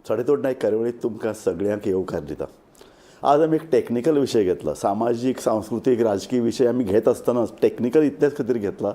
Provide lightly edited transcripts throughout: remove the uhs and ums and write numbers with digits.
साडेतोड नायक कार्यावळीत तुमकां सगळ्यांक येवकार दिता. आज आमी एक टॅक्निकल विशय घेतला. सामाजीक, सांस्कृतीक, राजकीय विशय आमी घेत आसतनाच टॅक्निकल इतल्याच खातीर घेतला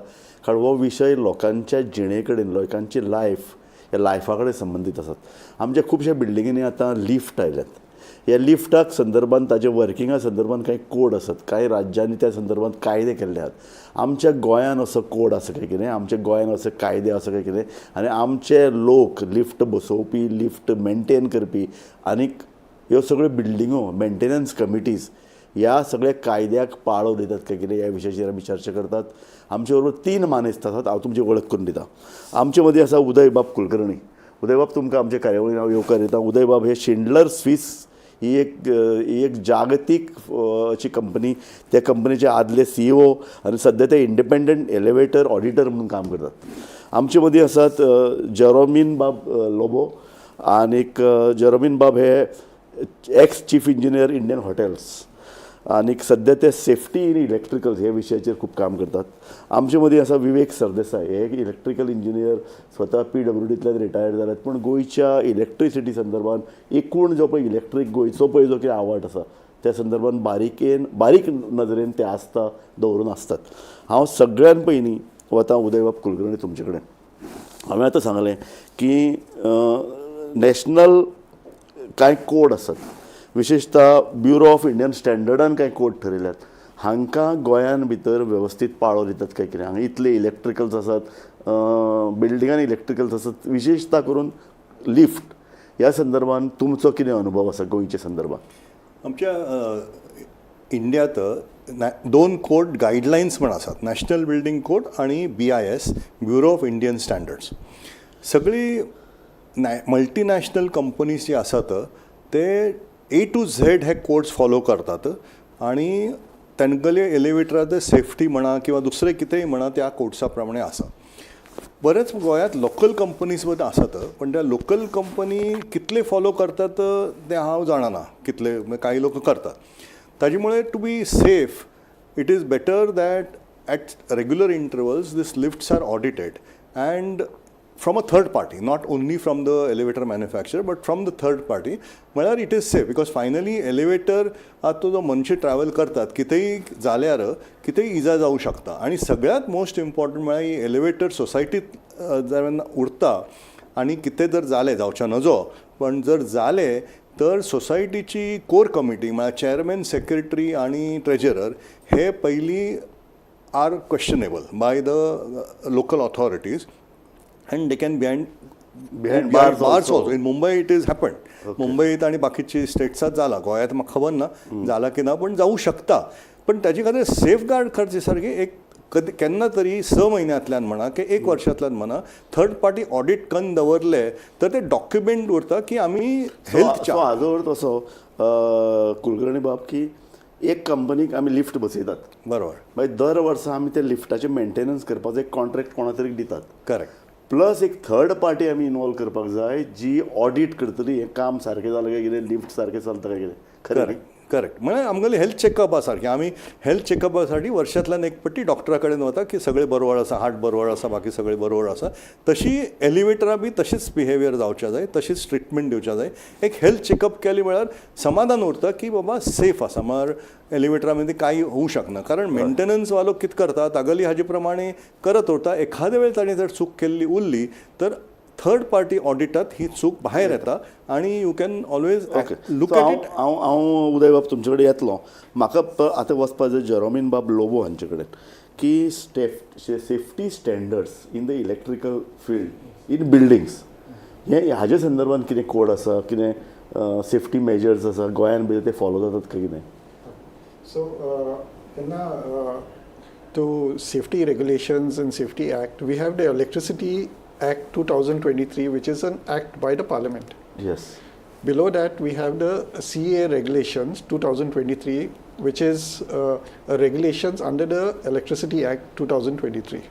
कारण हो विशय लोकांच्या जिणे कडेन, लोकांची लायफ, ह्या लायफा कडेन संबंदीत आसात. आमच्या खुबश्या बिल्डिंगेनी आतां लिफ्ट आयल्यात. ह्या लिफ्टाक संदर्भान, ताच्या वर्किंगा संदर्भान कांय कोड आसात. कांय राज्यांनी त्या संदर्भात कायदे केल्ले आहात. आमच्या गोंयान असो कोड आसा काय कितें? आमच्या गोंयान असो कायदे आसा काय कितें? आनी आमचे लोक लिफ्ट बसोवपी, लिफ्ट मेंटेन करपी आनीक ह्यो सगळ्यो बिल्डिंगो मेंटेनन्स कमिटीज ह्या सगळ्या कायद्याक पाळो दितात काय कितें, ह्या विशयाचेर आमी चर्चा करतात. आमचे बरोबर तीन मानेस्त आसात. हांव तुमची वळख करून दिता. आमचे मदीं आसा उदयबाब कुलकर्णी. उदयबाब, तुमकां आमच्या कार्यावळीन हांव येवकार दिता. उदयबाब हे शिंडलर स्वीस ही एक जागतीक अशी कंपनी, त्या कंपनीचे आदले सीईओ आनी सद्या ते इंडिपेंडंट एलिवेटर ऑडिटर म्हणून काम करतात. आमचे मदीं आसात जेरोमीन बाब लोबो आनीक जेरोमीन बाब हे ex chief engineer, Indian Hotels आनीक सद्या ते सेफ्टी इन इलेक्ट्रिकल्स ह्या विशयाचेर खूब काम करतात. आमचे मदीं आसा विवेक सरदेसाय. हे एक इलेक्ट्रिकल इंजिनियर, स्वता पीडब्ल्यूडींतल्यान रिटायर्ड जाल्यात, पूण गोंयच्या इलेक्ट्रिसिटी संदर्भान एकूण जो पळय इलेक्ट्रीक गोंयचो पळय जो कितें आवाट आसा, त्या संदर्भान बारीकेन बारीक नदरेन ते आसता दवरून आसतात. हांव सगळ्यान पयलीं वता उदयबाब कुलकर्णी तुमचे कडेन. हांवें आतां सांगलें की नॅशनल कांय कोड आसात, विशेशतः ब्युरो ऑफ इंडियन स्टँडर्डान कांय कोड ठरयल्यात. हांकां गोंयान भितर वेवस्थीत पाळो दितात काय कितें? हांगा इतले इलेक्ट्रिकल्स आसात, बिल्डिंगान इलेक्ट्रिकल्स आसात, विशेशता करून लिफ्ट ह्या संदर्भान तुमचो कितें अनुभव आसा गोंयच्या संदर्भात? आमच्या इंडियात दोन कोड गायडलायन्स म्हण आसात, नॅशनल बिल्डींग कोड आणि BIS, Bureau of Indian Standards. सगळी मल्टीनॅशनल कंपनीज जे आसात ते ए टू झेड हे कोड्स फॉलो करतात आणि तांगेले एलिवेटरात सेफ्टी म्हणा किंवा दुसरें कितेंय म्हणा, त्या कोड्सा प्रमाणे आसा. बरेच गोंयांत लोकल कंपनीज सुद्दां आसात, पण त्या लोकल कंपनी कितले फॉलो करतात तें हांव जाणा, कितले काही लोक करतात. ताजे मुळे to be safe, it is better that at regular intervals these lifts are audited and from a third party, not only from the elevator manufacturer but from the third party. म्हळ्यार it is safe because finally elevator आतां जो मनशां travel करतात, कितेंय जाल्यार कितेंय इजा जावं शकता. आनी सगळ्यांत मोस्ट इम्पॉर्टंट म्हळ्यार ही एलिवेटर सोसायटीत जेन्ना उरता आनी कितें जर जालें, जावचें नजो, पण जर जालें तर सोसायटीची कोर कमिटी म्हळ्यार चेअरमॅन, सेक्रेटरी आनी ट्रेजरर हे पयलीं are questionable by the local authorities and they can behind Behind bars bars also. Also. In Mumbai it is happen. मुंबईत आणि बाकीची स्टेट्सात जाला. गोंयांत म्हाका खबर ना जाला की ना, पण जावं शकता. पण ताजे खातीर सेफ गार्ड करचे सारकी एक कधी केन्ना तरी 6 म्हयन्यांतल्यान म्हणा की एक वर्सांतल्यान म्हणा, थर्ड पार्टी ऑडिट कन्न दवरले तर ते डॉक्युमेंट उरता की आमी हेल्थ सो हाजो अर्थ असो कुलकर्णी बाब की एक कंपनीक आमी लिफ्ट बसयतात, मागीर दर वर्सा आमी ते लिफ्टाचें मेंटेनन्स करपाचो एक कॉन्ट्रॅक्ट कोणा तरी दितात. करेक्ट. प्लस एक थर्ड पार्टी आमी इनवॉल्व करपाक जाय जी ऑडिट करतली हें काम सारकें जालां काय कितें, लिफ्ट सारकें चलता काय कितें. खरें न्ही? करेक्ट करेक्ट म्हळ्यार आमगेले हेल्थ चेकअपा सारकें. आमी हेल्थ चेकअपासाठी वर्सांतल्यान एक पट्टी डॉक्टरा कडेन वता की सगळें बरोबर आसा, हार्ट बरोबर आसा, बाकी सगळें बरोबर आसा. तशी एलिवेटरा बी तशीच बिहेवियर जावच्या जाय, तशीच ट्रिटमेंट दिवच्या जाय. एक हेल्थ चेकअप केली म्हळ्यार समाधान उरता की बाबा सेफ आसा, म्हळ्यार एलिवेटरा मदीं कांय होवंक शकना. कारण मेंटेनन्स वालो कितें करता, तागेली हाजे प्रमाणे करत उरता. एखाद्या वेळ ताणें जर चूक केल्ली उरली तर थर्ड पार्टी ऑडिटात ही चूक भायर येता आणि you can always look so at हांव it. हांव हांव उदय बाब तुमचे कडेन येतलो. म्हाका आतां वचपा जाय जेरोमीन बाब लोबो हांचे कडेन की safety standards in the electrical field in buildings हे हाजे संदर्भात कितें कोड आसा, कितें सेफ्टी मेजर्स आसा, गोंयान भितर ते फॉलो जातात काय कितें? So, in to safety regulations and safety act, we have the Electricity Act 2023, which is an act by the parliament. Below that, we have the CEA regulations 2023, which is regulations under the Electricity Act 2023.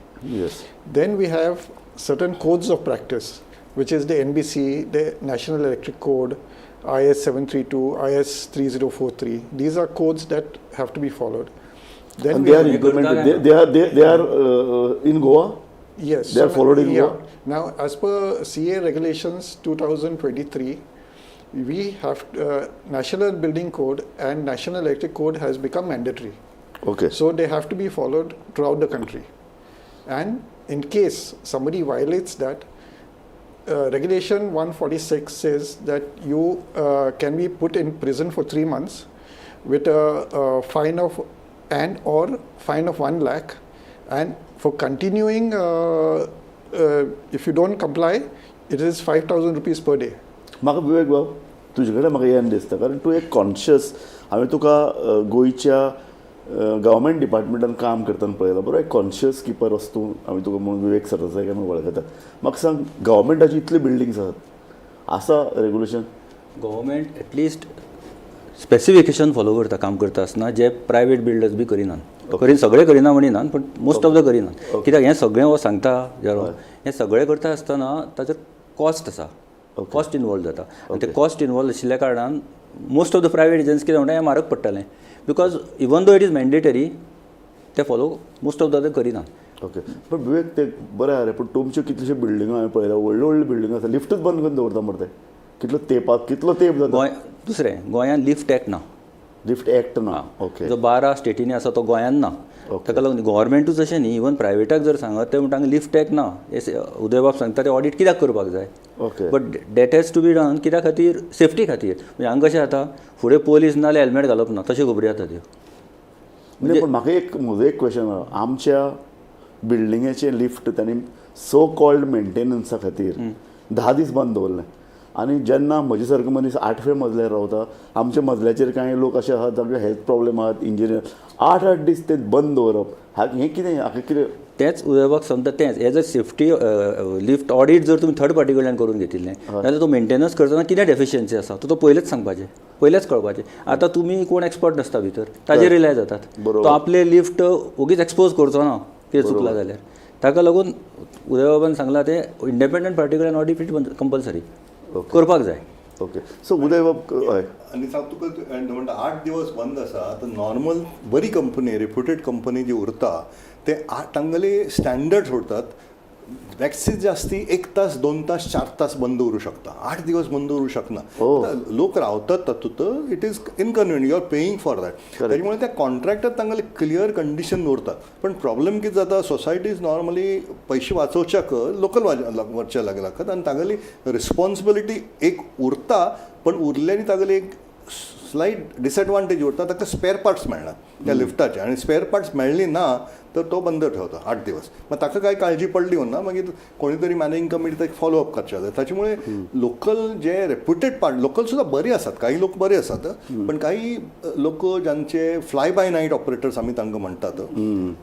Then we have certain codes of practice, which is the NBC, the National Electric Code, IS 732, IS 3043. These are codes that have to be followed. Then And we they are have- implemented. They are in Goa. Yes. They are followed in Yeah. Goa? Now, as per CEA regulations 2023, We have National Building Code and National Electric Code has become mandatory. So they have to be followed throughout the country. And in case somebody violates that, Regulation 146 says that you can be put in prison for 3 months with a fine of and or fine of 1 lakh, and for continuing, if you don't comply, it is 5,000 rupees per day. म्हाका विवेक बाब, तुजे कडेन म्हाका येन दिसता, कारण तूं एक कॉन्शियस, हांवें तुका गोंयच्या गव्हर्मेंट डिपार्टमेंटान काम करतना पळयला. बरो एक कॉन्शियस किपर असो तूं. हांवें तुका म्हणून विवेक सरदेसाय आमी वळखतात. म्हाका सांग, गव्हर्मेंटाची इतली बिल्डिंग्स आसात, आसा regulation? Government at least specification follow करता काम करता आसतना, जे प्रायवेट बिल्डर्स बी करिनात. करीन, सगळे करिना म्हणिनात, पण मोस्ट ऑफ the करिनात. कित्याक हें सगळें हो सांगता जेरो, हें सगळें करता आसतना ताचो कॉस्ट आसा, कॉस्ट इनवॉल्व जाता आनी ते कॉस्ट इनवॉल्व आशिल्ल्या कारणान most of the private agency कितें म्हणटा, हें म्हारग पडटलें, because even though it is mandatory, ते फॉलो मोस्ट ऑफ the करिनात. ओके, पण विवेक, ते बरें आहा रे, पूण तुमच्यो कितल्योश्यो बिल्डिंगो हांवें पळयल्या, व्हडल्यो व्हडल्यो बिल्डिंगो आसा, लिफ्टूच बंद करून दवरता मरे ते. कितलो तेंपाक, कितलो तेंप जाता. गोंय दुसरें, गोंयांत लिफ्ट एक्ट ना. लिफ्ट एक्ट ना, ओके. जो 12 स्टेटींनी आसा तो गोंयांत ना. ताका लागून गव्हर्मेंटूच अशें न्ही, इवन प्रायवेटाक जर सांगत, ते म्हणटा लिफ्ट एक्ट ना, हे उदयबाब सांगता ते ऑडिट कित्याक करपाक जाय? But that has to be done. कित्या खातीर? सेफ्टी खातीर. म्हणजे हांगा कशें जाता, फुडें पोलीस ना जाल्यार हेल्मेट घालप ना, तश्यो खबरी जाता त्यो. म्हणजे पण म्हाका एक, म्हजो एक क्वेश्चन आहा. आमच्या बिल्डिंगेचें लिफ्ट तांणी सो कॉल्ड मेंटेनन्सा खातीर 10 दीस बंद दवरलें आनी जेन्ना म्हजे सारको मनीस आठव्या मजल्यार रावता, आमच्या मजल्याचेर कांय लोक अशे आहात जांकां हेल्थ प्रॉब्लेम आहात, इंजिनियर, आठ आठ दीस ते बंद दवरप, हा हें कितें, हाका कितें? तेंच उदयबाब सांगता तेंच. As a safety lift audit जर तुमी थर्ड पार्टी कडल्यान करून घेतिल्लें जाल्यार तो मेंटेनन्स करतना कितें डेफिशियन्सी आसा तो पयलेच सांगपाचें, पयलेच कळपाचें. आतां तुमी कोण एक्सपर्ट नासता भितर, ताजेर रिलाय जातात. तो आपले लिफ्ट ओगीच एक्सपोज करचो ना कितें चुकलां जाल्यार. ताका लागून उदयबाबान सांगलां तें, इंडिपेंडंट पार्टी कडल्यान ऑडिट कंपल्सरी करपाक जाय. ओके, सो उदयबाब, हय. आनी सांग तुका, म्हणटा 8 दिवस बंद आसा, तर नॉर्मल बरी कंपनी, रेप्युटेड कंपनी जी उरता, ते तांगेले स्टँडर्ड सोडतात. मॅक्सिस जास्ती एक तास, 2 तास, 4 तास बंद उरूं शकता, 8 दिवस बंद उरूं शकना. लोक रावतात तातूंत, it is inconvenient, you are paying for that. त्याच्यामुळे त्या कॉन्ट्रॅक्टात तांगेले क्लियर कंडिशन दवरतात. पण प्रॉब्लेम कितें जाता, सोसायटीज नॉर्मली पयशे वाचोवच्याक लोकल व्हरचे लागतात आनी तांगेली रिस्पॉन्सिबिलिटी एक उरता, पण उरल्यानी तागेली एक स्लायट डिसएडवांटेज उरता, ताका स्पेअर पार्ट्स मेळना त्या लिफ्टाचे आनी स्पेअर पार्ट्स मेळ्ळी ना तर तो बंद ठेवता 8 दिवस. मग ताका काय काळजी पडली ना, मागीर कोणी तरी मॅनेजिंग कमिटी ताका फॉलो अप करचें जाय. त्याच्यामुळे लोकल जे रेप्युटेड पार्ट, लोकल सुद्धा बरी आसात, काही लोक बरे आसात, पण काही लोक ज्यांचे फ्लाय बाय नाईट ऑपरेटर्स आमी तांकां म्हणटात,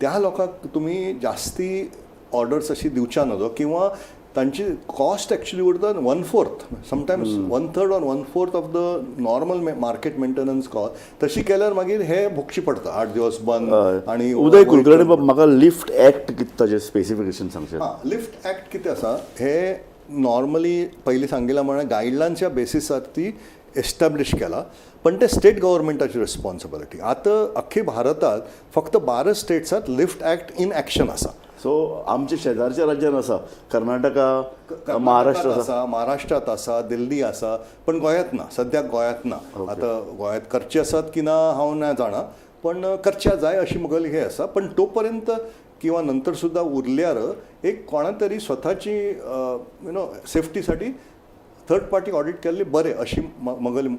त्या लोकांक तुमी जास्ती ऑर्डर्स अशी दिवच्या नजो किंवा तांची कॉस्ट ॲक्च्युली उरता one fourth, sometimes one third or one fourth of the normal market maintenance cost. तशी केल्यार मागीर हे भोगची पडटा, 8 दिवस बंद आणि उदय कुलकर्णी बाब, म्हाका लिफ्ट एक्ट कितें, ताजें स्पेसिफिकेशन सांगशात? हां, लिफ्ट ॲक्ट कितें आसा, हे नॉर्मली पयलीं सांगिल्ल्या प्रमाणे गायडलायन्सच्या बेसिसार ती एस्टॅब्लिश केला, पण ते स्टेट गव्हर्मेंटाची रिस्पॉन्सिबिलिटी. आतां अख्खी भारतात फक्त 12 स्टेट्सात लिफ्ट ॲक्ट इन ॲक्शन आसा. सो आमच्या शेजारच्या राज्यान आसा, कर्नाटका, महाराष्ट्र आसा. आसा, महाराष्ट्रात आसा, दिल्ली आसा, पण गोंयांत ना, सद्याक गोंयांत ना. आतां गोंयांत करचे आसात की ना हांव ना जाणा, पण करच्या जाय अशी म्हगेली हे आसा. पण तो पर्यंत किंवा नंतर सुद्धा उरल्यार एक कोणा तरी स्वताची सेफ्टीसाठी थर्ड पार्टी ऑडिट केल्ले बरें, अशी म्हगेली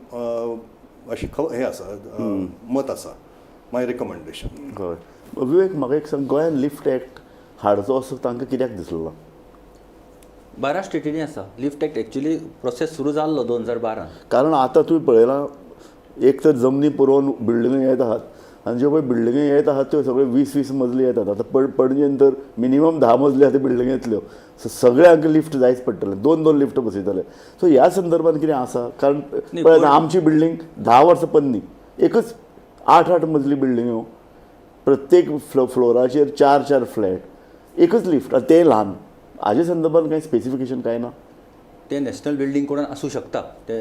अशी हे आसा, मत आसा, माय रिकमेंडेशन. हय, विवेक, म्हाका एक सांग, गोंयान लिफ्ट एक्ट हाडचो असो तांकां कित्याक दिसलो ना? 12 स्टेटींनी आसा लिफ्ट एक्ट. एक्चुली प्रोसेस सुरू जाल्लो 2012. कारण आतां तुवें पळयलां, एक तर जमनी पुरोवन बिल्डिंगी येत आहात आनी ज्यो पळय बिल्डिंगी येत आहात त्यो सगळ्यो 20 20 मजली येतात. आतां पणजेन तर मिनिमम 10 मजली आतां बिल्डिंग येतल्यो. सो सगळ्यांक लिफ्ट जायच पडटलें, दोन दोन लिफ्ट बसयतले. सो ह्या संदर्भात कितें आसा? कारण न्ही, पळय, आतां आमची बिल्डींग 10 वर्सां पन्नी, एकच आठ आठ मजली बिल्डिंग्यो, प्रत्येक फ्लोराचेर चार चार फ्लॅट, एकच लिफ्ट आनी तें ल्हान. हाजे संदर्भात कांय स्पेसिफिकेशन कांय ना? ते नॅशनल बिल्डींग कोडान आसूं शकता ते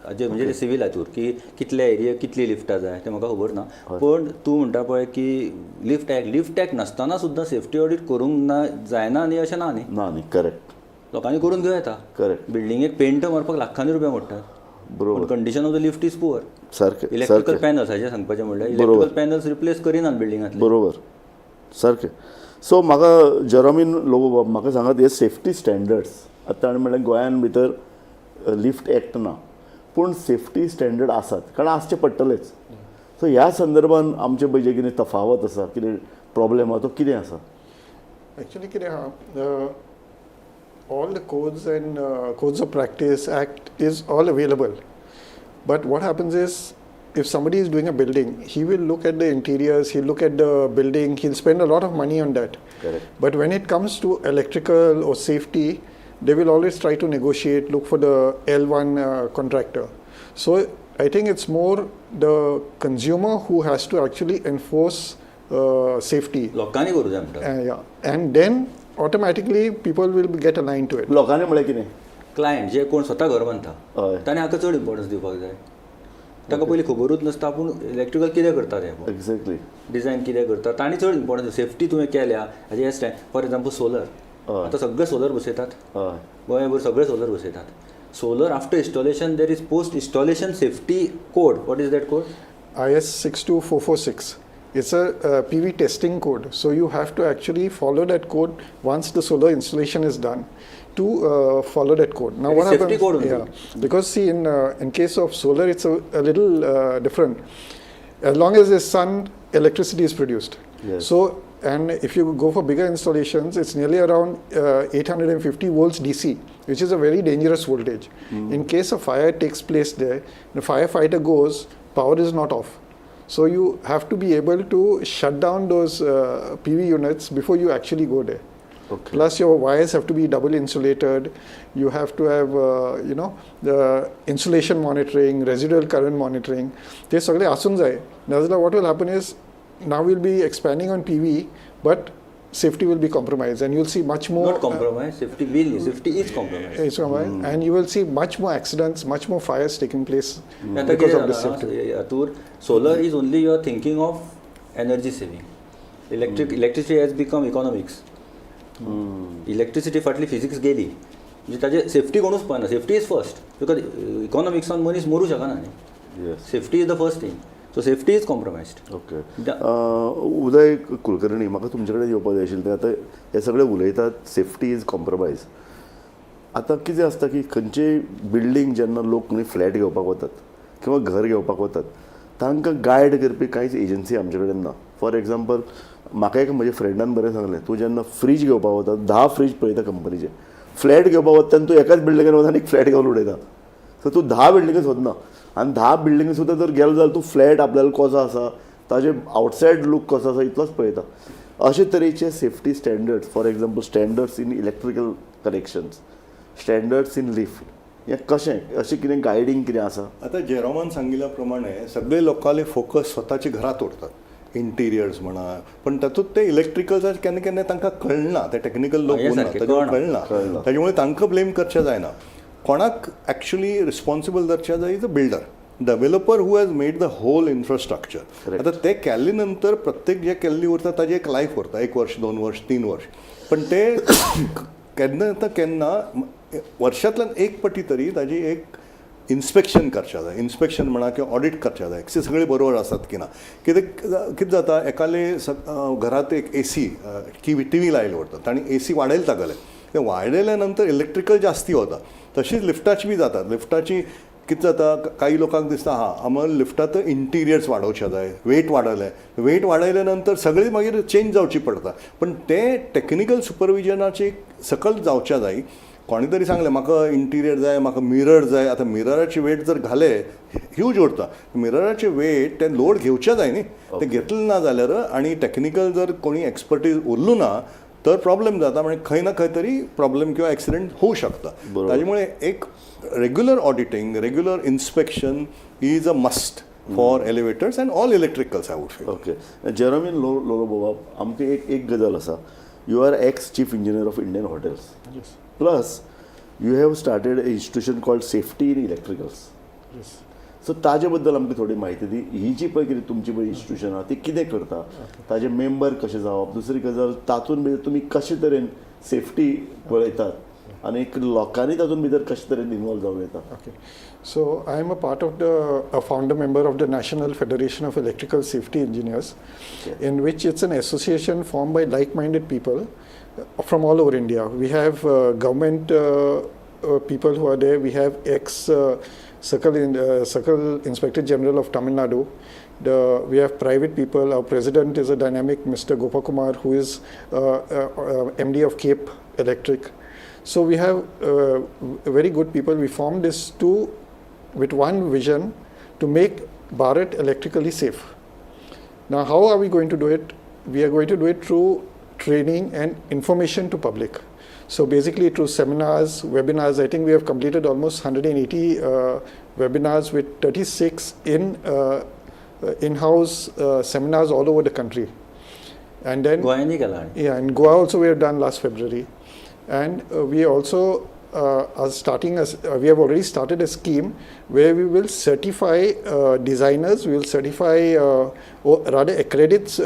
हाजे, म्हणजे ते सिवील हातूर की कितले एरिया कितली लिफ्टां जाय तें म्हाका खबर ना. पण तूं म्हणटा पळय की लिफ्ट एक्ट, लिफ्ट एक्ट नासतना सुद्दां सेफ्टी ऑडीट करूंक ना जायना न्ही, अशें ना न्ही. ना न्ही, करेक्ट. लोकांनी करून घेवं येता. बिल्डिंगेक पेंट मारपाक लाखांनी रुपया मोडटात. बरोबर. Condition of the lift is poor. सारकें इलेक्ट्रिकल सारकें पॅनल्स हाजें सांगपाचें म्हणल्यार बरोबर. इलेक्ट्रिकल पॅनल्स रिप्लेस करिनात बिल्डिंगांतले. बरोबर, सारकें. सो म्हाका जेरोमीन लोबो बाब, म्हाका सांगात, हे सेफ्टी स्टँडर्ड्स आतां ताणें म्हणलें गोंयान भितर लिफ्ट एक्ट ना, पूण सेफ्टी स्टँडर्ड आसात, कारण आसचे पडटलेच. सो ह्या संदर्भान आमचे पळय जे कितें तफावत आसा, कितें प्रॉब्लेम आसा, तो कितें आसा? Actually, कितें आहा, all the codes and codes of practice act is all available. But what happens is, if somebody is doing a building, he will look at the interiors, he'll look at the building, he'll spend a lot of money on that. Correct. But when it comes to electrical or safety, they will always try to negotiate, look for the L1 contractor. So I think it's more the consumer who has to actually enforce safety. लोकांनी करूं जाय म्हणटा. Yeah. And then automatically people will get aligned to it. लोकांनी म्हळ्यार कितें? Client जे कोण स्वता घर बांदता हय. ताणें हाका चड इम्पॉर्टन्स दिवपाक जाय. ताका पयलीं खबरूच नासता आपूण इलेक्ट्रिकल कितें करता तें, एक्झॅक्टली. डिझायन कितें करता. तांणी चड इम्पॉर्टन्स सेफ्टी तुवें केल्या हाजें हें. फॉर एग्जाम्पल सोलर, आतां सगळे सोलर बसयतात. गोंयभर सगळे solar बसयतात. Solar after installation there is post installation safety code. What is that code? IS 62446. It's a PV testing code. So you have to actually follow that code once the solar installation is done to follow that code. Now It what is safety happens? Code only. Yeah, because see, in case of solar, it's a little different. As long as there's sun, electricity is produced. Yes. So, and if you go for bigger installations, it's nearly around 850 volts DC, which is a very dangerous voltage. In case a fire takes place there, the firefighter goes, power is not off. So you have to be able to shut down those PV units before you actually go there. Okay. Plus, your wires have to be double insulated. You have to have, the insulation monitoring, residual current monitoring. ते सगळे आसूंक जाय. नाजाल्यार what will happen is, now we'll be expanding on PV, but safety will be compromised, and you'll see much more. Not compromise, safety will, safety is compromise. It's compromised, and you will see much more accidents, much more fires taking place आतां because कितें of the safety. जालां हातूर solar is only you are thinking of energy saving. Electricity has become economics. Electricity फाटली physics गेली, म्हणजे ताजे safety कोणूच पळयना. Safety is first, because इकॉनॉमिक्सान मनीस मरूं शकना न्ही. Yes. Safety is the first thing, so safety is compromised. Okay, Uday Kulkarni, म्हाका तुमचे कडेन येवपाक जाय आशिल्लें. आतां हे सगळे उलयतात सेफ्टी is compromise. आतां कितें आसता की खंयचेय बिल्डींग जेन्ना लोक न्ही फ्लॅट घेवपाक वतात किंवा घर घेवपाक वतात, तांकां गायड करपी कांयच एजन्सी आमचे कडेन ना. फॉर एग्जाम्पल, म्हाका एक म्हज्या फ्रेंडान बरें सांगलें, तूं जेन्ना फ्रीज घेवपाक वता 10 फ्रीज पळयता कंपनीचे, फ्लॅट घेवपाक वता तेन्ना तूं एकाच बिल्डिंगेन वता आनी एक फ्लॅट घेवन उडयता. सो तूं 10 बिल्डिंगे सोदना, आनी 10 बिल्डिंगे सुद्दां जर गेलो जाल्यार तूं फ्लॅट आपल्याला कसो आसा, ताजे आवटसायड लूक कसो आसा इतलोच पळयता. अशे तरेचे safety standards, for example standards in electrical connections, standards in lift, हें कशें, अशें कितें गायडींग कितें आसा? आता जेरोमान सांगितल्या प्रमाणे सगळे लोकांले फोकस स्वताच्या घरात उरतात, इंटिरियर्स म्हणा, पण तातूंत ते इलेक्ट्रिकल केन्ना केन्ना तांकां कळना, ते टेक्निकल लोक हें उरना, सारकें, ताजें कळना. कळना, ताजे तांकां ब्लेम करचें जायना. कोणाक एक्चुली रिस्पॉन्सिबल धरचें जाय is a builder, developer who has made the whole infrastructure. Correct. आता ते केले नंतर प्रत्येक जे केल्ली उरता ताजी एक लायफ उरता, 1 वर्ष, 2 वर्ष, 3 वर्ष, पण ते केन्ना आतां केन्ना वर्षांतल्यान एक पटी तरी ताजी एक इन्स्पेक्शन करचें जाय. इन्स्पेक्शन म्हणा किंवा ऑडिट करचें जाय, ते सगळे बरोबर आसात की ना. कितें कितें जाता, एकाले घरात एक ए सी टी व्ही लायले उरता, तांणी ए सी वाडयले तागेले, ते वाडयल्या नंतर इलेक्ट्रिकल जास्ती वता. तशीच लिफ्टाची बी जाता. लिफ्टाची कितें जाता, काही लोकांक दिसता हां आमकां लिफ्टांत इंटिरियर्स वाडोवचे जाय, वेट वाडयलें, वेट वाडयल्या नंतर सगळी मागीर चेंज जावची पडटा. पण ते टेक्निकल सुपरविजनाची सकल जावच्या जाय. कोणी तरी सांगलें म्हाका इंटिरियर जाय, म्हाका मिरर जाय. आतां मिरराची वेट जर घाले ह्यूज उरता, मिरराचे वेट ते लोड घेवचे जाय न्ही, ते घेतले ना जाल्यार आनी टेक्निकल जर कोणी एक्सपर्टीज उरलो ना तर प्रॉब्लेम जाता, म्हणजे खंय ना खंय तरी प्रॉब्लेम किंवा एक्सिडेंट होऊ शकता. ताजेमुळे एक regular auditing, regular inspection is a must for elevators and all electricals, I would feel. Okay, Jeromin Lolo बाबा, आमकां एक एक गजाल आसा, you are ex chief engineer of Indian Hotels. Yes. Plus you have started a institution called Safety in Electricals. Yes. So ताजे बद्दल आमकां थोडी म्हायती दी. ही जी पळय कितें तुमची पळय इन्स्टिट्यूशन आहा ती कितें करता, ताजे मेंबर कशे जावप, दुसरी गजाल तातूंत भितर तुमी कशे तरेन सेफ्टी पळयतात, आनी लोकांनी तातूंत भितर कशे तरेन इनवॉल्व जावं येता? Okay, so I am a part of the a founder member of the National Federation of Electrical Safety Engineers, in which it's an association formed by like-minded people from all over India. We have government people who are there. We have ex Circle Inspector General of Tamil Nadu. We have private people. Our president is a dynamic Mr. Gopakumar, who is MD of Cape Electric. So we have very good people. We formed this with one vision to make Bharat electrically safe. Now, how are we going to do it? We are going to do it through training and information to public. So basically through seminars, webinars. I think we have completed almost 180 webinars with 36 in-house seminars all over the country. And then गोंयांनी केला आनी Yeah, in Goa also we have done last February. And we also are starting, we have already started a scheme where we will certify designers, we will certify, or rather accredit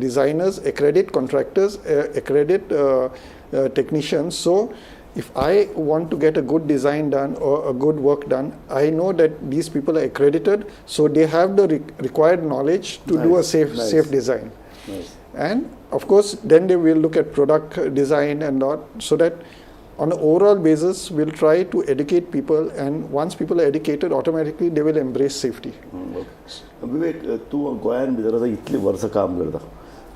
designers, accredit contractors, accredit technicians. So if I want to get a good design done or a good work done, I know that these people are accredited, so they have the required knowledge to do a Nice, nice. Safe design. Nice. And of course, then they will look at product design and all, so that on an overall basis, we'll try to educate people, and once people are educated, automatically they will embrace safety. विवेक, तूं गोंयान भितर आतां इतलीं वर्सां काम करता,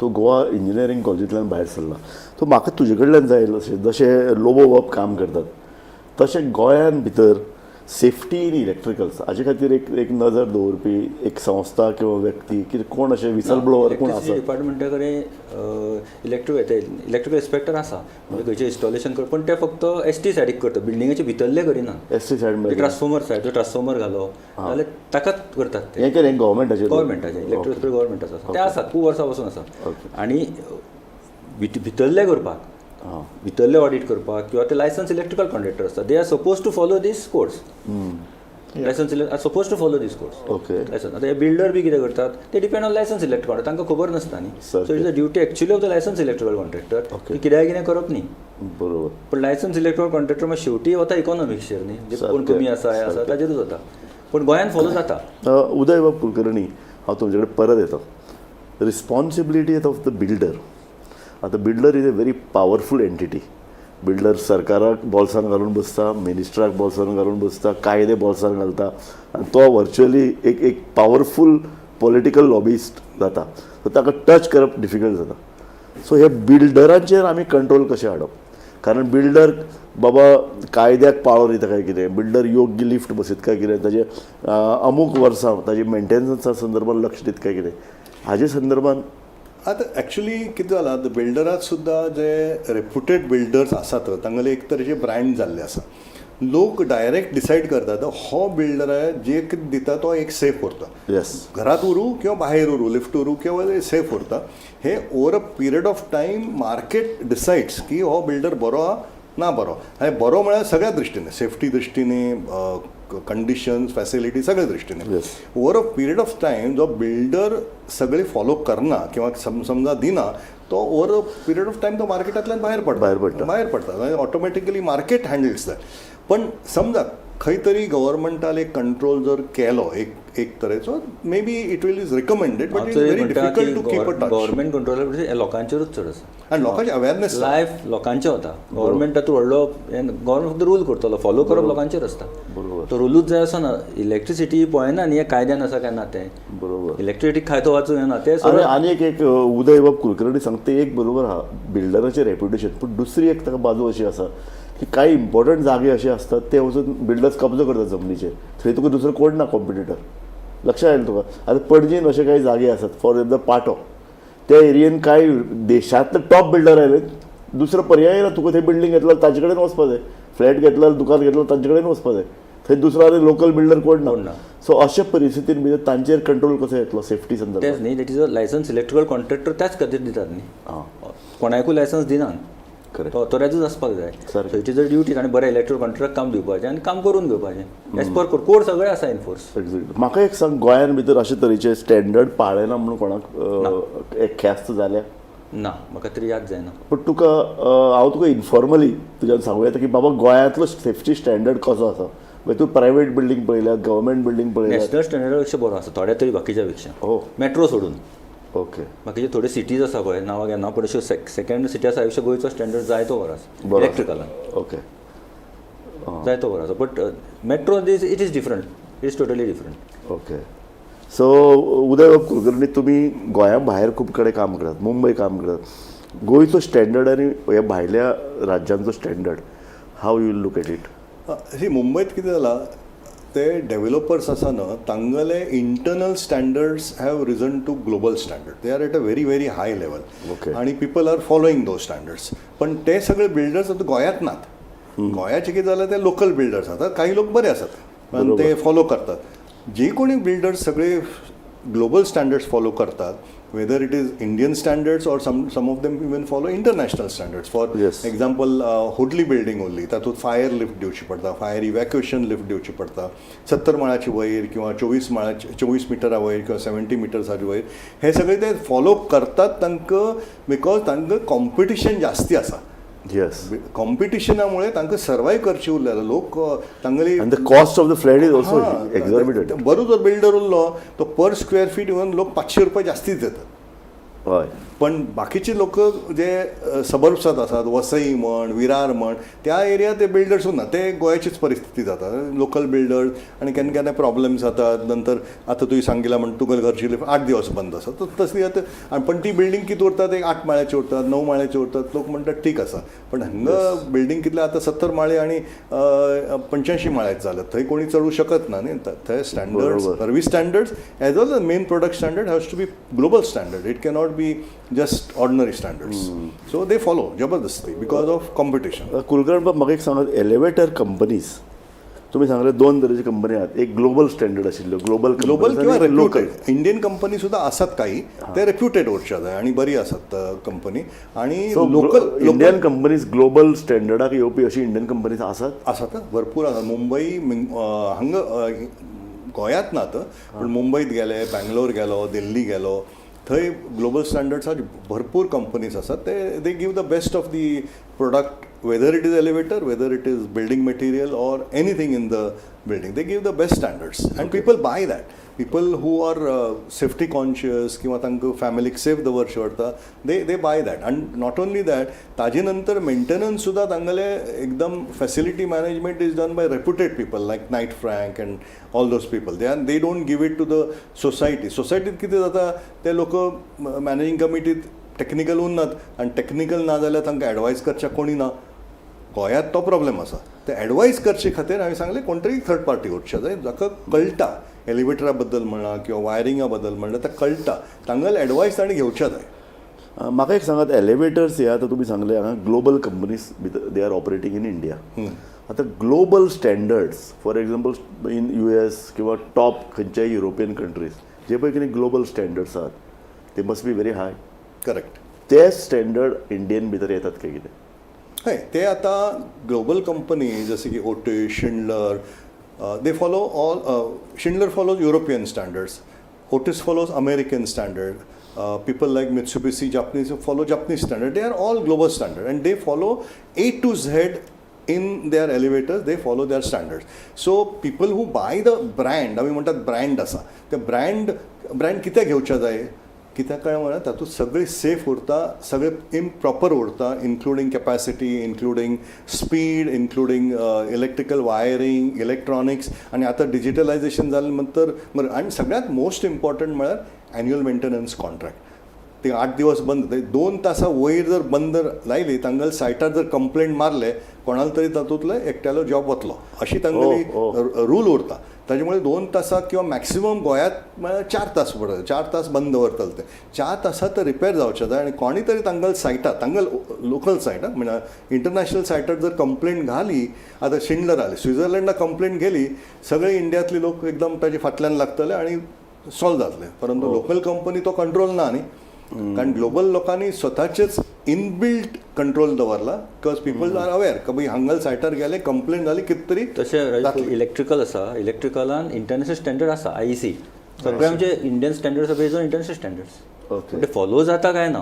तूं Goa engineering कॉलेजींतल्यान भायर सरला, सो म्हाका तुजे कडल्यान जाय अशें, जशें लोबो बाब काम करतात तशें गोंयान भितर सेफ्टी इन इलेक्ट्रिकल्स हाजे खातीर एक एक नजर दवरपी एक संस्था किंवा व्यक्ती कितें कोण अशें विसल ब्लोवर कोण आसा? डिपार्टमेंटा कडेन इलेक्ट्रिकल इन्स्पेक्टर आसा, म्हणजे खंयचें इन्स्टॉलेशन कर, पण ते फक्त एस टी सायडीक करता, बिल्डिंगेचे भितरले करिना. S T side? Transformer side, तो ट्रान्सफॉर्मर घालो जाल्यार ताकाच करतात ते. हें केलें गव्हर्मेंटाचेर? गव्हर्मेंटाचे, इलेक्ट्रिकल गव्हर्मेंटाचो आसा ते, आसात खूब वर्सां पासून आसा. आनी भितरले करपाक, भितरले ऑडिट करपाक किंवा ते लायसन्स इलेक्ट्रिकल कॉन्ट्रॅक्टर आसता, they are suppose to follow this codes, license are suppose to follow this codes. Licence. आतां हे बिल्डर बी कितें करतात ते depend on licence electrical, तांकां खबर नासता न्ही. So it's a duty actually of the license electrical contractor की कित्याक कितें करप न्ही. पण लायसन्स इलेक्ट्रिकल कॉन्ट्रॅक्टर मागीर शेवटी वता इकॉनॉमिक्सचेर न्ही, जे कोण कमी आसा, हें आसा, ताजेरूच वता, पूण गोंयान फॉलो जाता. उदय बाब कुलकर्णी, हांव तुमचे कडेन परत येता. Responsibility of the builder. आतां builder is a very powerful entity. Builder सरकाराक बोल्सान घालून बसता, मिनिस्टराक बोल्सान घालून बसता, कायदे बोल्सान घालता आनी तो व्हर्चुअली एक एक पावरफूल पॉलिटिकल लॉबिस्ट जाता. सो ताका टच करप डिफिकल्ट जाता. सो हे बिल्डरांचेर आमी कंट्रोल कशें हाडप? कारण बिल्डर बाबा कायद्याक पाळो दिता काय कितें, बिल्डर योग्य लिफ्ट बसयत काय कितें, ताजे अमूक वर्सां ताजे मेंटेनन्सा संदर्भात लक्ष दित काय कितें, हाजे संदर्भात? आतां एक्चुली कितें जालां, बिल्डराक सुद्दां जे रेप्युटेड बिल्डर्स आसात तांगेले एक तरेचे ब्रँड जाल्ले आसा. लोक डायरेक्ट डिसायड करतात, हो बिल्डर जे कितें दिता तो एक सेफ उरता. घरात उरूं किंवा बाहेर उरूं, लिफ्ट उरूं किंवा सेफ उरता. हे over a period of time market decides की हो बिल्डर बरो आहा ना बरो. आनी बरो म्हळ्यार सगळ्या दृश्टीने, सेफ्टी दृश्टीने, कंडिशन्स, फॅसिलिटी, सगळ्या दृश्टीने. Over a period of time जो बिल्डर सगळे फॉलो करना किंवा समजा दिना, तो over a period of time तो मार्केटांतल्यान भायर पडटा. भायर पडटा. भायर पडटा. Automatically market handles that. पण समजा खंय तरी गव्हर्मेंटान एक कंट्रोल जर केलो एक एक तरेचो, maybe it will is recommended, but it very difficult to keep a touch. Government control लोकांचेरूच चड आसा. आनी लोकांचे अवेरनेस. लायफ लोकांचें वता. गव्हर्मेंट तातूंत व्हडलो, गव्हर्मेंट फक्त रूल करतलो, फॉलो करप लोकांचेर आसता. तो रुलूच जाय असो ना. इलेक्ट्रिसिटी पळयना न्ही, हें कायद्यान आसा काय ना तें. इलेक्ट्रिसिटी खायतो वाचूंक येना तें. आनी सगळें. आनी एक एक उदय बाब कुलकर्णी सांगता ते एक बरोबर आहा, बिल्डराचें रेप्युटेशन. पूण दुसरी एक ताका बाजू अशी आसा की कांय इम्पॉर्टंट जागे अशे आसतात, ते वचून बिल्डर्स कब्जो करतात जमनीचेर. थंय तुका दुसरो कोण ना कॉम्पिटिटर. लक्षात आयलें तुका? आतां पणजेन अशे कांय जागे आसात, फॉर एक्झाम्पल पाटो, त्या एरियेन कांय देशांतले टॉप बिल्डर आयले, दुसरो पर्याय ना. तुका थंय बिल्डींग घेतलो ताजे कडेन वचपा जाय, फ्लॅट घेतलो, दुकान घेतलो तांचे कडेन वचपा जाय. थंय दुसरो आनी लोकल बिल्डर कोण कोण ना. ना. सो अशा परिस्थितीन भितर तांचेर कंट्रोल कसो येतलो सेफ्टी संदर्भात? तेंच न्ही, that is a license electrical contractor त्याच खातीर दितात न्ही. कोणाकूय लायसन्स दिनात. तो ऑथोरायजूच आसपाक जाय. So it is a duty आनी बरें इलेक्ट्रिकल कॉन्ट्रॅक्ट काम दिवपाचें आनी काम करून घेवपाचें एज पर कोड. कोड सगळें आसा एनफोर्स. एक्झॅक्टली. म्हाका एक सांग, गोंयान भितर अशे तरेचे स्टँडर्ड पाळना म्हणून कोणाक एक ख्यास्त जाल्या? ना, म्हाका तरी याद जायना. पण तुका हांव तुका इन्फॉर्मली तुज्यान सांगूं येता की बाबा गोंयांतलो सेफ्टी स्टँडर्ड कसो आसा. म्हणजे तूं प्रायवेट बिल्डींग पळयल्यात, गव्हर्मेंट बिल्डींग पळयल्यात. नॅशनल स्टँडर्डा पेक्षा बरो आसा थोड्या तरी बाकीच्या पेक्षा. हो. मेट्रो सोडून. बाकीचे थोडे सिटीज आसा पळय, नांवां घेना, पण अश्यो सेकंड सिटी आसा पेक्षा गोंयचो स्टँडर्ड जायतो बरो आसा. बरो. इलेक्ट्रिकलान जायतो बरो आसा, but metro is it is different, it is totally different. Okay, so Uday Kulkarni, तुमी गोंया भायर खूब कडेन काम करतात, मुंबय काम करतात. गोंयचो स्टँडर्ड आनी ह्या भायल्या राज्यांचो standard, how you look at it? ही मुंबयत कितें जालां, ते डेव्हलपर्स आसा न्हू, तांगेले internal standards have risen to global standard. They are at a very very high level. आनी people are following those standards. पण ते सगळे बिल्डर्स आतां गोंयांत नात. गोंयाचे कितें जालें, ते लोकल बिल्डर्स आतां काही लोक बरे आसात पण ते फॉलो करतात. जे कोणी बिल्डर्स सगळे ग्लोबल स्टँडर्ड्स फॉलो करतात, whether it is Indian standards or some of them even follow international standards, for example Hoadley building उरली, तातूंत फायर लिफ्ट दिवची पडटा, फायर इवॅक्युएशन लिफ्ट दिवची पडटा. 70 माळ्याची वयर किंवा 24 माळ्याची, 24 मिटरा वयर किंवा 70 मिटर्साच्या वयर, हे सगळे ते फॉलो करतात तांकां, because तांकां कॉम्पिटिशन जास्ती आसा. कॉम्पिटिशनामुळे तांकां सर्वायव करचे उरले लोक तांगेली. And the cost of the flat is also exorbitant. बरो जर बिल्डर उरलो तो पर स्क्वेअर फीट इवन लोक 500 रुपये जास्तीच देतात. पण बाकीचे लोक जे सबर्ब्सात आसात, वसई म्हण, विरार म्हण, त्या एरिया ते बिल्डर्स उरना. ते गोंयाचीच परिस्थिती जाता, लोकल बिल्डर्स आनी केन्ना केन्ना प्रॉब्लेम्स जातात. नंतर आतां तुवें सांगिला म्हण तुगेले घरची लिफ्ट 8 दिवस बंद आसा, तर तसली आतां आनी पण ती बिल्डींग कितें उरतात, एक 8 माळ्याची उरतात, 9 माळ्याची उरतात. लोक म्हणटात ठीक आसा, पण हांगा बिल्डींग कितले आतां 70 माळे आनी 85 माळ्याचे जाल्यात, थंय कोणी चडूं शकत ना न्ही. थंय standards, service standards as well as main product standard has to be global standard. It cannot be just ordinary standards. So they follow जबरदस्ती because of competition. Kulkarni बाब, म्हाका एक सांगात, एलिवेटर कंपनीज तुमी सांगले दोन तरेची कंपनी आहात, एक ग्लोबल स्टँडर्ड आशिल्ल्यो, ग्लोबल ग्लोबल किंवा लोकल. रेप्युटेड इंडियन कंपनी सुद्धा आसात काही, ते रेप्युटेड वरच्या जाय आणि बरी आसात कंपनी आणि लोकल. इंडियन कंपनीज ग्लोबल स्टँडर्डाक येवपी अशी इंडियन कंपनीज आसात? आसात, भरपूर आसात. मुंबई हांगा गोंयांत ना तर, पण मुंबईत गेले, बँगलोर गेलो, दिल्ली गेलो, थंय ग्लोबल स्टँडर्ड्साचे भरपूर कंपनीज आसात. ते they give the best of the product, whether it is elevator, whether it is building material or anything in the building. They give the best standards and people buy that. People who are safety conscious किंवा तांकां फॅमिलीक safe दवरचें पडटा, they buy that. And not only that, ताजे नंतर maintenance सुद्दां तांगेले एकदम, facility management is done by reputed people like Knight Frank and all those people. They don't give it to the society. सोसायटीत कितें जाता, ते लोक मॅनेजींग कमिटीत टॅक्निकल उरनात आनी टॅक्निकल ना जाल्यार तांकां एडवायज करच्याक कोणी ना. गोंयांत तो प्रॉब्लेम आसा. ते एडवायज करचे खातीर हांवें सांगलें, कोण तरी थर्ड पार्टी वचचें जाय, जाका कळटा एलिवेटरा बद्दल म्हणा किंवा वायरिंगा बद्दल म्हणा, ताका कळटा, तांगेले एडवायस ताणें घेवच्या जाय. म्हाका एक सांगात, एलिवेटर्स हे आतां तुमी सांगले हांगा ग्लोबल कंपनीज भितर they are operating in India. आतां global standards, for example in US किंवा टॉप खंयच्याय युरोपियन कंट्रीज, जे पळय कितें ग्लोबल स्टँडर्ड्स आहात, ते must be very high. Correct. ते स्टँडर्ड इंडियन भितर येतात काय कितें? हय, ते आतां ग्लोबल कंपनी जसे की Otis, Schindler, they follow all. Schindler follows European standards, Otis follows American standard, people like Mitsubishi, Japanese, follow Japanese standard. They are all global standard and they follow A to Z in their elevators. They follow their standards. So people who buy the brand, आमी म्हणटात brand आसा, ते brand brand कित्याक घेवच्या जाय? कित्याक काय म्हळ्यार तातूंत सगळें सेफ उरता, सगळें इम्प्रॉपर उरता, including capacity, including speed, including electrical wiring, electronics. आनी आतां डिजिटलायझेशन जालें म्हणतर बरें. आनी सगळ्यांत मोस्ट इम्पॉर्टंट म्हळ्यार एन्युअल मेंटेनन्स कॉन्ट्रॅक्ट. ते 8 दिवस बंद, ते 2 तासां वयर जर बंद लायली, तांगेले सायटार जर कंप्लेंट मारले कोणाला तरी, तातूंतलो एकट्यालो जॉब वतलो, अशी तांगेली रूल उरता. ताजे मुळे 2 तासां किंवा मॅक्सिमम गोंयांत म्हळ्यार 4 तास पडटा, 4 तास बंद दवरतले. ते 4 तासां तर रिपेर जावचे जाय. आनी कोणी तरी तांगेले सायटार, तांगेले लोकल सायटार म्हळ्यार इंटरनॅशनल सायटार जर कंप्लेंट घाली, आतां शिंडलर आले, स्वित्झर्लंडाक कंप्लेंट गेली, सगळे इंडियांतले लोक एकदम ताजे फाटल्यान लागतले आनी सॉल्व जातले. परंतु लोकल कंपनी तो कंट्रोल ना न्ही, कारण ग्लोबल लोकांनी स्वताचेच इनबिल्ट कंट्रोल दवरला, because people are aware का भाई हांगल सायटार गेले, कंप्लेंट जाली कितें तरी तशें इलेक्ट्रिकल आसा, इलेक्ट्रिकलान इंटरनॅशनल स्टँडर्ड आसा, आयईसी. सगळे आमचे Indian standards based on international standards. ते फॉलो जाता काय ना?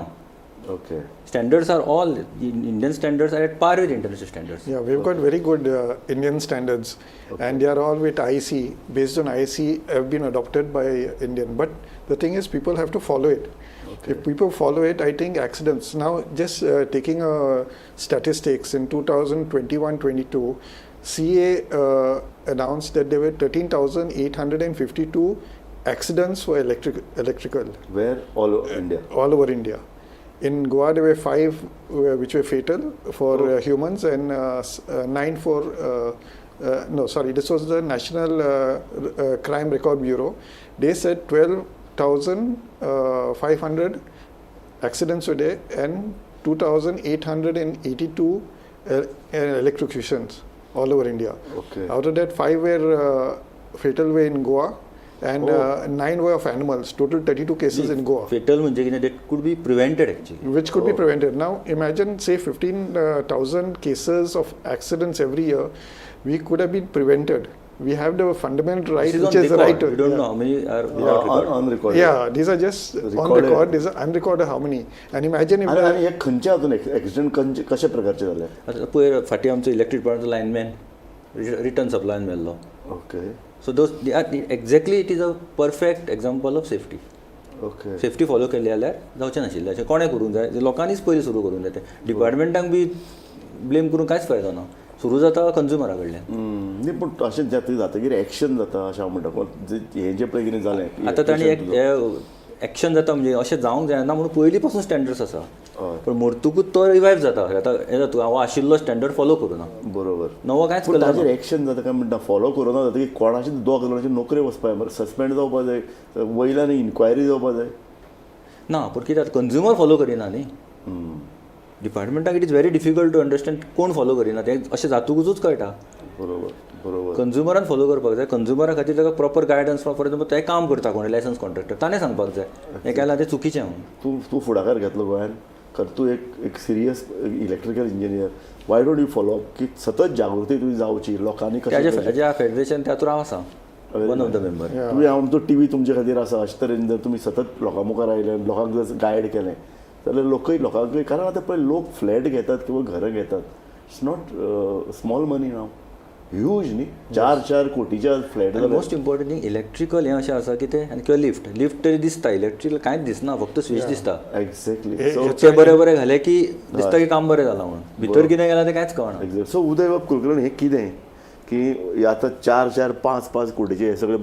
Okay. Standards are all Indian standards are at par with international standards. Yeah, we've got very good Indian standards, and they are all with IEC. Based on IEC, have been adopted by Indian. But the thing is, people have to follow it. If people follow it, I think accidents. Now, just taking statistics in 2021-22, CA announced that there were 13,852 accidents for electrical. Where? All over India? All over India. In Goa, there were 5 which were fatal for humans and 9 for, no, sorry, this was the National Crime Record Bureau. They said 12,500 accidents were there and 2,882 electrocutions all over India. Out of that, 5 were fatal were in Goa. And 9 were of animals, total 32 cases in Goa. Fatal म्हणजे कितें, that could be prevented actually. Which could be prevented. Now imagine, say 15,000 cases of accidents every year, we could have been prevented. We have the fundamental right, This is which on is the record. right to... We don't know how many are without record. On record. Yeah, these are just on Recorded. record. These are unrecorded how many. And imagine if... आनी हे खंयचे अजून accident कशा प्रकारचे जाले? आतां पयर फाटीं आमचो इलेक्ट्रीक डिपार्टमेंटचो लायनमॅन रिटर्न सप्लायन मेल्लो. So those, they are, exactly it is a perfect example of safety. Safety follow केली जाल्यार जावचें नाशिल्लें. अशें कोणें करूंक जाय, लोकांनीच पयलीं सुरू करूंक जाय. तें डिपार्टमेंटांक बी ब्लेम करून कांयच फायदो ना. सुरू जाता कंज्युमरा कडल्यान. न्ही, पूण अशें जाता जातकीर एक्शन जाता अशें हांव म्हणटा. हें जें पळय कितें जालें, आतां तांणी एक्शन जाता म्हणजे अशें जावंक जायना म्हणून पयलीं पासून स्टँडर्ड्स आसा, पूण मरतकूच तो रिवायव जाता. आतां हें जाता, हांव आशिल्लो स्टँडर्ड फॉलो करूना, नवो कांयच पूण करना. ताजेर एक्शन जाता काय म्हणटा, फॉलो करूना जातकीर कोणाचे दोग जाणांची नोकरी वचपा जाय, सस्पेंड जावपा जाय, वयल्यान इन्क्वायरी जावपा जाय. ना, पूण कितें जाता, कंज्युमर फॉलो करिना न्ही. डिपार्टमेंटाक it is very difficult to understand कोण फॉलो करिना तें, अशें जातकूच कळटा. बरोबर बरोबर कंज्युमरान फॉलो करपाक जाय. कंज्युमरा खातीर ताका प्रॉपर गायडन्स, फॉर एक्झाम्पल ते काम करता कोण लायसन्स कॉन्ट्रॅक्टर, ताणें सांगपाक जाय हें केलां तें चुकीचें म्हणून. तूं फुडाकार घेतलो गोंयान, कारण तूं एक serious electrical engineer, why don't you follow up की सतत जागृती तुजी जावची लोकांनी कशें ज्या फेडरेशन तातूंत हांव आसा वन ऑफ the member. तुमी हांव तो टी व्ही तुमचे खातीर आसा. अशे तरेन जर तुमी सतत लोकां मुखार आयले, लोकांक जर गायड केलें जाल्यार लोकय लोकांकय, कारण आतां पळय लोक फ्लॅट घेतात किंवा घरां घेतात, it's not small money now, huge न्ही, 4-4 कोटीच्या flat. Most important thing electrical हें अशें आसा की तें आनी किंवा लिफ्ट, लिफ्ट तरी दिसता, इलेक्ट्रिकल कांयच दिसना, फक्त स्विच दिसता. एक्झॅक्टली. ते बरें बरें घालें की दिसता की काम बरें जालां म्हणून, भितर कितें गेलां तें कांयच कळना. एक्झॅक्ट. सो उदय बाब कुलकर्णी, हें कितें की आतां 4-4, 5-5 कोटीचे हे सगळे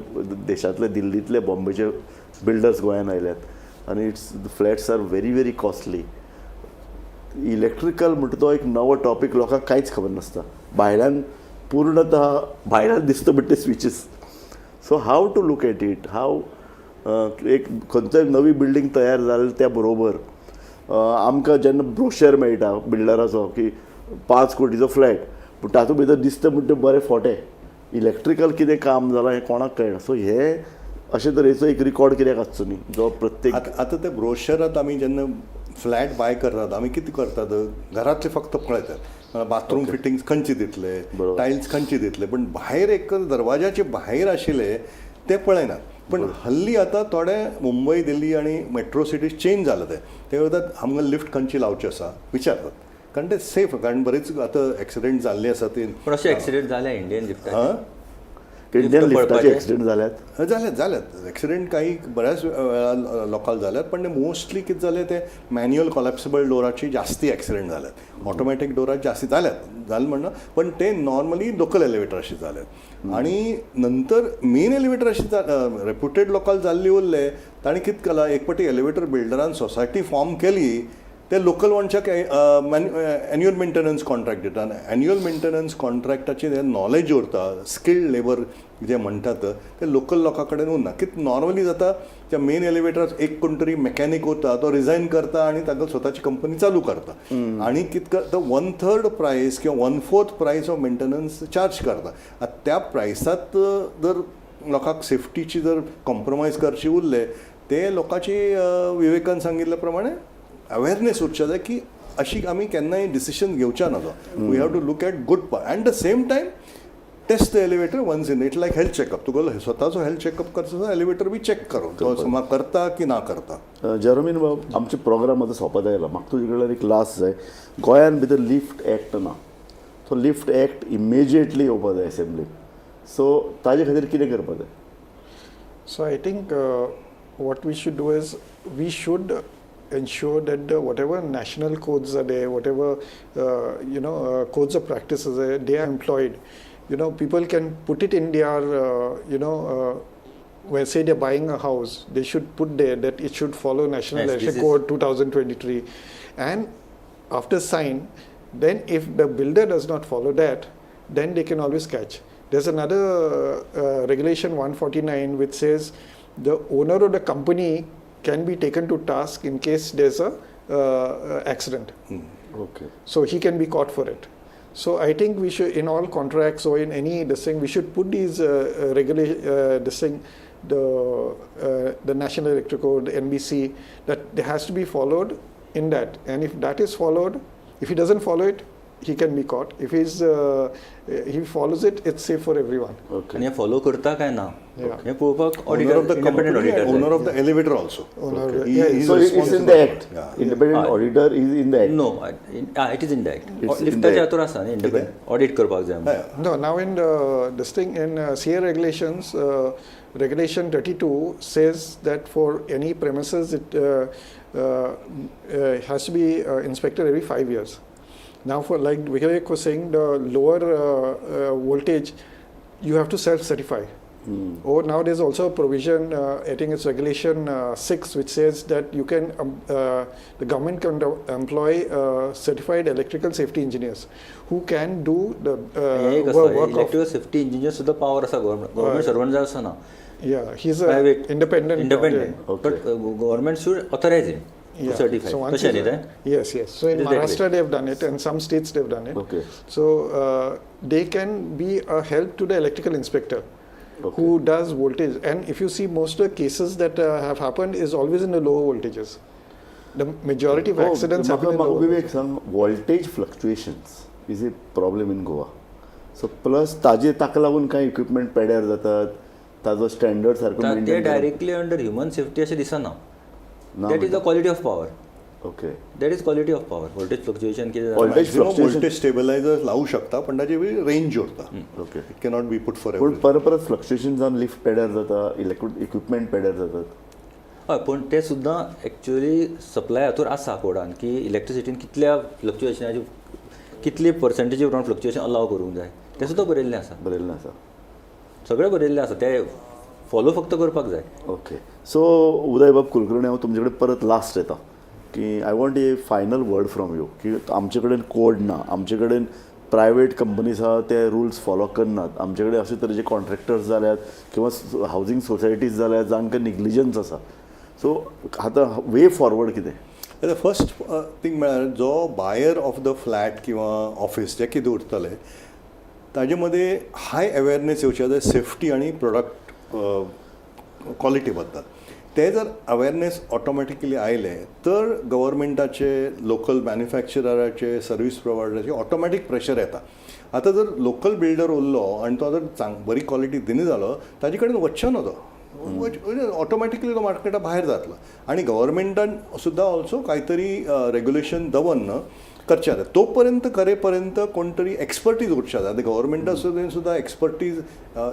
देशांतले, दिल्लींतले, बॉम्बेचे बिल्डर्स गोंयांत आयल्यात आनी it's flats are very very costly. Electrical म्हणटा तो एक नवो टॉपीक, लोकांक कांयच खबर नासता, भायल्यान पूर्णतः भायल्यान दिसता म्हणटा ते switches. So how to look at it, how एक खंयचोय नवी बिल्डींग तयार जाली त्या बरोबर आमकां जेन्ना ब्रोशर मेळटा बिल्डराचो की 5 कोटीचो फ्लॅट, पूण तातूंत भितर दिसता म्हणटा बरे फोटे, इलेक्ट्रिकल कितें काम जालां हें कोणाक कळना. सो हे अशे तरेचो एक रिकॉर्ड कित्याक आसचो न्ही जो प्रत्येक आतां ते ब्रोशरात आमी जेन्ना फ्लॅट बाय करतात, आमी कितें करतात, घरातले फक्त पळयतात, बाथरूम फिटिंग्स खंयचे दितले, टायल्स खंयचे दितले, पण भायर एक दरवाजाचे भायर आशिल्ले ते पळयनात. पण हल्ली आतां थोडे मुंबय, दिल्ली आनी मेट्रो सिटीज चेंज जालां, ते ते करतात आमकां लिफ्ट खंयची लावची आसा विचारतात, कारण ते सेफ, कारण बरेच आतां एक्सिडेंट जाल्ले आसा ते. पण अशे एक्सिडेंट जाले इंडियन लिफ्टाचे? इंडियन लिफ्ट लिफ्टाचे पडपाचे? एक्सिडेंट जाल्यात? जाल्यात, जाल्यात एक्सिडेंट काही बऱ्याच वेळा लोकांक जाल्यात, पण ते मोस्टली कितें जालें ते मॅन्युअल कॉलॅप्सिबल डोराची जास्ती एक्सिडेंट जाल्यात, ऑटोमॅटीक डोराची जास्ती जाल्यात, जालें म्हणना, पण ते नॉर्मली लोकल एलिवेटर अशें जाल्यात. आनी नंतर मेन एलिवेटर अशें रेप्युटेड लोकांक जाल्ली उरले, ताणें कितें केलां, एक पाटी एलिवेटर बिल्डरान सोसायटी फॉर्म केली, ते लोकल मनशाक एन्युअल मेंटेनन्स कॉन्ट्रॅक्ट दिता, आनी एन्युअल मेंटेनन्स कॉन्ट्रॅक्टाचे जे नॉलेज उरता, स्किल्ड लेबर जे म्हणटात ते लोकल लोकां कडेन उरना. कितें नॉर्मली जाता, त्या मेन एलिवेटराक एक कोण तरी मॅकॅनीक उरता, तो रिजायन करता आनी ताका स्वताची कंपनी चालू करता, आनी कितें करता 1/3 प्रायस किंवा 1/4 प्रायस ऑफ मेंटेनन्स चार्ज करता. आतां त्या प्रायसांत जर लोकांक सेफ्टीची जर कॉम्प्रोमायज करची उरले, ते लोकांची विवेकान सांगिल्ल्या प्रमाणे अवेरनेस उरच्या जाय की अशी आमी केन्नाय डिसिशन घेवच्या नजो. We have to look at good part and the same time ते Test the elevator once in it, like health checkup. तुगेलो स्वताचो हेल्थ चॅकअप करता, एलिवेटर बी चॅक करो तो समा करता की ना करता. जेरोमीन बाब, आमचे प्रोग्राम आतां सोंपत आयला. म्हाका तुजे कडल्यान एक लास्ट जाय. गोंयान भितर लिफ्ट एक्ट ना, तो लिफ्ट एक्ट इमिजिएटली येवपा जाय एसेंब्लीक. सो ताजे खातीर कितें करपा जाय? So I think what we should do is we should ensure that the whatever national codes are there, whatever codes of practices are there, they are employed. People can put it in their when say they're buying a house, they should put there that it should follow National Yes, this Electric is- Code 2023, and after sign, then if the builder does not follow that, then they can always catch. There's another regulation 149 which says the owner of the company can be taken to task in case there's a accident. Okay. So he can be caught for it. So I think we should, in all contracts or in any this thing, we should put these this thing, the National Electric Code, NBC, that there has to be followed in that. And if that is followed, if he doesn't follow it, he can be caught. If he follows it, it's safe for everyone. Okay. आनी हें follow करता काय ना हें पळोवपाक owner of the auditor, independent company, auditor. Owner of the elevator also. Owner, He yeah, is So it's in the responsible. Act. Yeah. Independent auditor is in the act. No, it is in the act. It's in the लिफ्टाच्या act. हातूर आसा न्ही, independent audit करपाक जाय आमकां. हय. No, now in this thing in CA regulations, regulation 32 says that for any premises it has to be inspected every 5 years. Now, for like Vivek was saying, the lower voltage, you have to self-certify. Or now there's also a provision, I think it's regulation 6, which says that the government can employ certified electrical safety engineers who can do the हें एक आसा, work of electrical safety engineer सुद्दां power आसा government, government servant जाय आसना. Yeah, he's a private independent. Independent, but government should authorize him to certify. So once तशें he's न्ही तें? Yes. So in It is that way. Maharashtra they have done it, and some states they've done it. So they can be a help to the electrical inspector who does voltage. And if you see, most of the cases that have happened is always in the lower voltages. The majority of accidents happen in म्हाका lower Vivek voltages. सांग, voltage fluctuations is a problem in Goa. So plus ताजे ताका लागून कांय equipment पेड्यार जातात, ताजो standard सारको ते maintain directly under human safety अशें दिसना. ना. That is the quality of power. That is quality of power, voltage fluctuation कितें जाता. Voltage fluctuation. Voltage stabiliser लावू शकता, पण ताची रेंज उरता. It cannot be put for पूण परत परत फ्लक्च्युएशन जावन लिफ्ट पेड्यार जाता, इलेक्ट्रिक इक्विपमेंट पेड्यार जातात. हय, पूण ते सुद्दां एक्चुअली सप्लाय हातूर आसा कोडान की इलेक्ट्रिसिटीन कितल्या फ्लक्च्युएशनाची, कितली पर्संटेजी प्रमाण फ्लक्च्युएशन अलाव करूंक जाय, तें सुद्दां बरयल्लें आसा. बरयल्लें आसा. सगळें बरयल्लें आसा, तें फॉलो फक्त करपाक जाय. ओके, सो उदयबाब कुलकर्णी, हांव तुमचे कडेन परत लास्ट येता की I want a final word from you की आमचे कडेन कोड ना, आमचे कडेन प्रायवेट कंपनीज आहा ते रुल्स फॉलो करनात, आमचे कडेन अशे तरेचे कॉन्ट्रॅक्टर्स जाल्यात किंवा हावजींग सोसायटीज जाल्यात जांकां निग्लिजन्स आसा. सो आतां वे फॉरवर्ड कितें? आतां फर्स्ट थिंग म्हळ्यार जो बायर ऑफ the flat किंवा ऑफिस जे कितें उरतले ताजे मदें हाय अवेरनेस येवची जाय सेफ्टी आनी प्रोडक्ट क्वॉलिटी बद्दल. ते जर अवेरनेस ऑटोमॅटिकली आयले तर गव्हर्मेंटाचे, लोकल मॅन्युफॅक्चराचे, सर्वीस प्रोवायडराचे ऑटोमॅटीक प्रेशर येता. आतां जर लोकल बिल्डर उरलो आनी तो जर चांग बरी क्वॉलिटी दिना जालो, ताजे कडेन वचचो ना तो, ऑटोमॅटिकली तो मार्केटा भायर जातलो. आनी गव्हर्मेंटान सुद्दां ऑल्सो कांय तरी रेग्युलेशन दवरन करचें जाता. तो पर्यंत करे पर्यंत कोण तरी एक्सपर्टीज उरच्या जाय. आतां गव्हर्मेंटा सुद्दां एक्सपर्टीज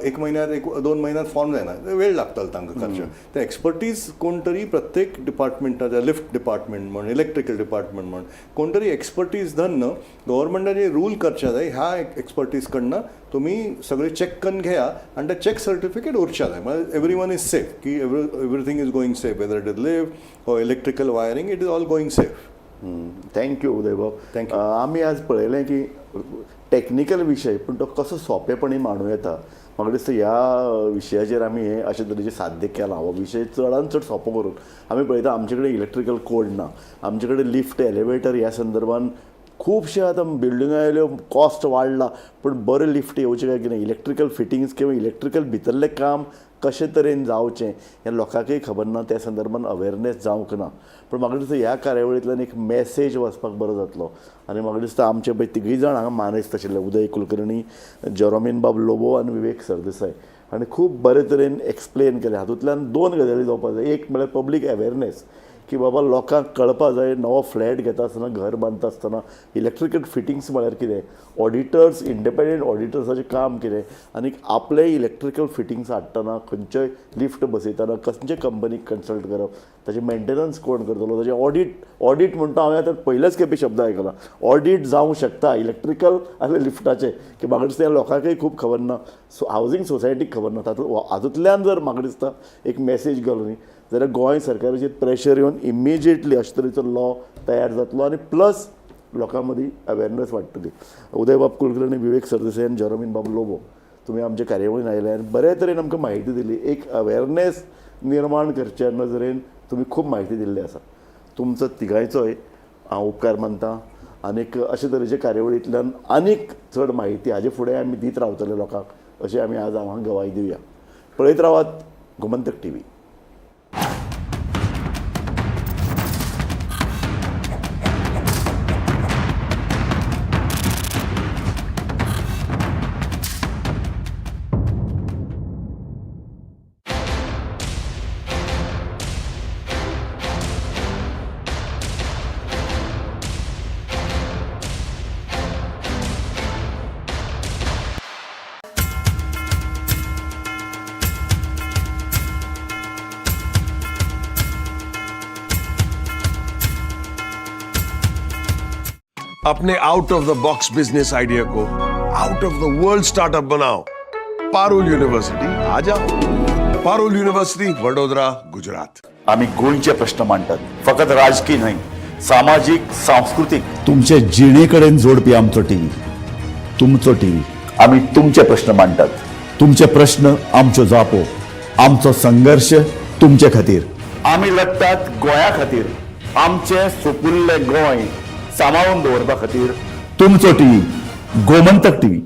एक म्हयन्यात, एक दोन म्हयन्यात फॉर्म जायना, वेळ लागतलो तांकां करचें. ते एक्सपर्टीज कोण तरी प्रत्येक डिपार्टमेंटाच्या, लिफ्ट डिपार्टमेंट म्हण, इलेक्ट्रिकल डिपार्टमेंट म्हण, कोण तरी एक्सपर्टीज धन्न गव्हर्मेंटाचे रूल करचे जाय. ह्या एक्सपर्टीज कडनं तुमी सगळे चॅक करून घेया आनी ते चॅक सर्टिफिकेट उरच्या जाय, म्हळ्यार एवरी वन is safe की everything is going safe, whether it is lift or electrical wiring, it is all going safe. Thank you Udaybab. Thank you. आमी आज पळयलें की टॅक्निकल विशय पूण तो कसो सोंपेपणी मांडूं येता. म्हाका दिसता ह्या विशयाचेर आमी हें अशे तरेचें साध्य केलां. हो विशय चडान चड सोंपो करून आमी पळयता, आमचे कडेन इलेक्ट्रिकल कोड ना, आमचे कडेन लिफ्ट एलिवेटर ह्या संदर्भान खुबशे आतां बिल्डिंगो आयल्यो, कॉस्ट वाडला, पूण बरें लिफ्ट येवचें काय कितें, इलेक्ट्रिकल फिटिंग्स किंवा इलेक्ट्रिकल भितरलें काम. कशे तरेन जावचें हें लोकांकय खबर ना, त्या संदर्भान अवेरनेस जावंक ना. पूण म्हाका दिसता ह्या कार्यावळींतल्यान एक मॅसेज वचपाक बरो जातलो. आनी म्हाका दिसता आमचे पळय तिगूय जाण हांगा मानेस्त आशिल्ले, उदय कुलकर्णी, जेरोमीन बाब लोबो आनी विवेक सरदेसाय, आनी खूब बरे तरेन एक्सप्लेन केलें. हातूंतल्यान दोन गजाली जावपाक जाय. एक म्हळ्यार पब्लीक अवेरनेस, की बाबा लोकांक कळपा जाय नवो फ्लॅट घेता आसतना, घर बांदता आसतना इलेक्ट्रिकल फिटिंग्स म्हळ्यार कितें, ऑडिटर्स, इंडिपेंडंट ऑडिटर्साचें काम कितें, आनी आपले इलेक्ट्रिकल फिटिंग्स हाडटना खंयचेय लिफ्ट बसयतना खंयचे कंपनीक कन्सल्ट करप, ताचें मेंटेनन्स कोण करतलो, ताचें ऑडीट, ऑडीट म्हणटा हांवें आतां पयलेच खेपे शब्द आयकला, ऑडीट जावंक शकता इलेक्ट्रिकल आनी लिफ्टाचें, की म्हाका दिसता ह्या लोकांकय खूब खबर ना, सो हावजींग सोसायटीक खबर ना. तातूंत हातूंतल्यान जर म्हाका दिसता एक मॅसेज गेलो न्ही जाल्यार गोंय सरकाराचेर प्रेशर येवन इमिजिएटली अशे तरेचो लॉ तयार जातलो आनी प्लस लोकां मदीं अवेरनेस वाडटली. उदयबाब कुलकर्णी, विवेक सरदेसाय आनी जेरोमीन बाब लोबो, तुमी आमच्या कार्यावळीन आयले आनी बरे तरेन आमकां म्हायती दिली. एक अवेरनेस निर्माण करच्या नजरेन तुमी खूब म्हायती दिल्ली आसा. तुमचो तिगांयचोय हांव उपकार मानता आनीक अशे तरेचे कार्यावळींतल्यान आनीक चड म्हायती हाजे फुडें आमी दीत रावतले लोकांक, अशें आमी आज हांगा गवाय दिवया. पळयत रावात गोमंतक टीव्ही. अपने out of the box business idea को out of the world startup बनाओ. पारुल यूनिवर्सिटी आ जाओ. पारुल यूनिवर्सिटी, वडोदरा, गुजरात. आमी गोंयचे प्रश्न मांडटात, फकत राजकी न्हय, सामाजीक, सांस्कृतीक, तुमचे जिणे कडेन जोडपी आमचो टीव्ही, तुमचो टीव्ही. आमी तुमचे प्रश्न मांडटात, तुमचे प्रश्न आमच्यो जापो, आमचो संघर्श तुमचे खातीर. आमी लडटात गोंया खातीर, आमचें सुपुल्लें गोंय सांबाळून दवरपा खातीर. तुमचो टीव्ही, गोमंतक टीव्ही.